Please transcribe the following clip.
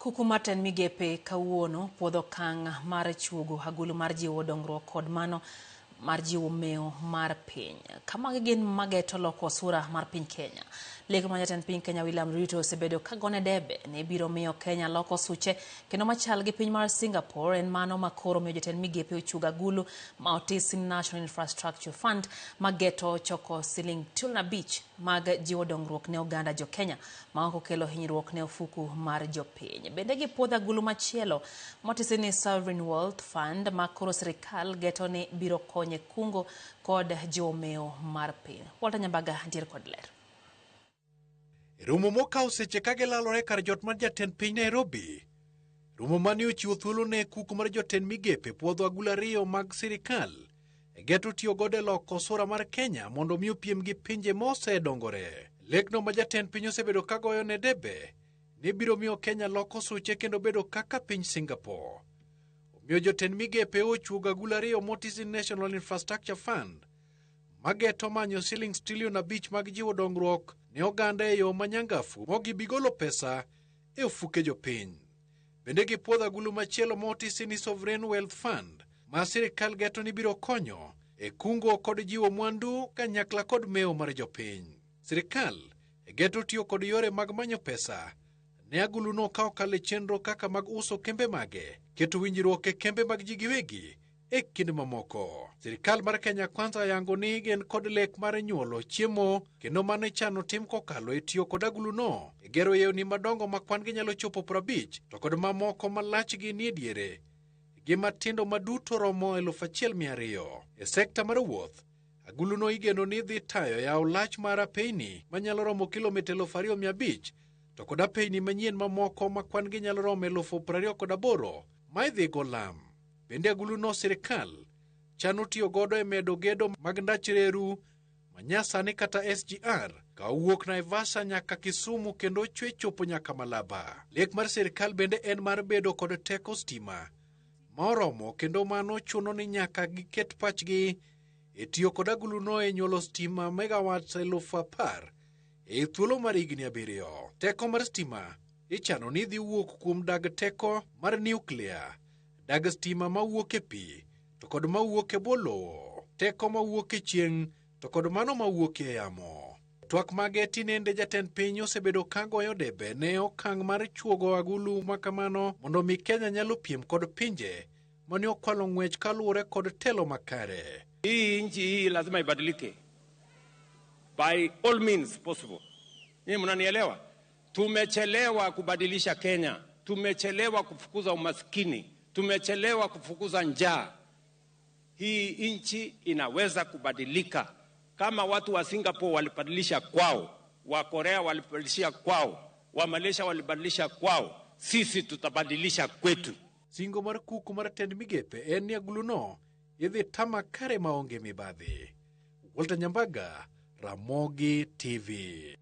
Kuku mar tend migepe kawuono puodho okang' mar chuogo agulu mar jiwo dongruok kod mano mar jiwo mewo mar piny. Ka magi gin mageto loko sura mar piny Kenya. Lek ma jatend piny Kenya William Ruto osebedo ka gone debe ni biro miyo Kenya loko suche kendo machal gi piny mar Singapore en mano ma koro miyo jotend migepe ochuog agulu ma otisi National Infrastructure Fund mageto choko siling trilion 5 mag jiwo dongruok ne oganda jo Kenya ma ok okelo hinyruok ne ofuku mar jopiny. Bende gipuodho agulu machielo motisi ni Sovereign Wealth Fund ma koro sirikal geto ni biro konyo e kungo kod jiwo mewo mar piny. Walter Nyambaga ntiere kod ler. E romo mokawo seche ka gilalore kar jot mar jatend piny Nairobi, romo mane ochiwo thuolo ne kuku mar jotend migepe puodho agulu 2 mag sirikal e geto tiyo godo e loko sura mar Kenya mondo mi opiem gi pinje mosedongore. Lekno ma jatend piny osebedo ka goyo ne debe ni biro miyo Kenya loko suche kendo bedo kaka piny Singapore. Omiyo jotend migepe ochuogo agulu 2 motisi National Infrastructure Fund mageto manyo siling trilion 5 mag jiwo dongruok ne oganda e yo manyangafu mogibigolo pesa e ofuke jopiny. Bende gipuodho agulu machielo motisi ni Sovereign Wealth Fund ma sirikal geto ni biro konyo e kungo kod jiwo mwandu kanyakla kod mewo mar jopiny. Sirikal e geto tiyo kod yore mag manyo pesa ne aguluno ka okalo e chenro kaka mag uso kembe mage, keto winjruok e kembe mag ji giwegi e kind mamoko. Sirikal mar Kenya Kwanza yango ni gin kod lek mar nyuolo chiemo kendo mano ichano tim kokalo e tiyo kod aguluno e gero yewni madongo ma kwan gi nyalo chopo 50 to kod mamoko ma lachgi nie diere gi matindo ma duto romo 1200. E sekta mar wuoth, aguluno igeno ni dhi tayo yawo lach mar apeyni manyalo romo kilomita 2500 to kod apeyni manyien mamoko ma kwan gi nyalo romo 28,000 ma idhi go lam. Bende aguluno sirikal chano tiyo godo e medo gedo mag ndach reru manyasani kata SGR ka owuok Naivasha nyaka Kisumu kendo chwe chopo nyaka Malaba. Lek mar sirikal bende en mar bedo kod teko stima ma oromo kendo mano chuno ni nyaka giket pachgi e tiyo kod aguluno e nyuolo stima megawatts 10,000 e thuolo mar higni 7. Teko mar stima ichano ni dhi wuok kuom dag teko mar nuklia, dag stima mawuok e pi to kod mawuok e bwo lowo, teko mawuok e chieng' to kod mano mawuok e yamo. Twak mage tinende jatend piny osebedo ka goyo debe ne okang' mar chuogo agulu makamano mondo mi Kenya nyalo piem kod pinje mane okwalo ng'wech kaluwore kod telo makare. Hii nchi hii lazima ibadilike by all means possible. Nyinyi mnanielewa? Tumechelewa kubadilisha Kenya, tumechelewa kufukuza umaskini, tumechelewa kufukuza njaa. Hii nchi inaweza kubadilika. Kama watu wa Singapore walibadilisha kwao, wa Korea walibadilisha kwao, wa Malaysia walibadilisha kwao, sisi tutabadilisha kwetu. Singo mar kuku mar tend migepe en ni aguluno idhi tama kare maonge mibadhi. Walter Nyambaga, Ramogi TV.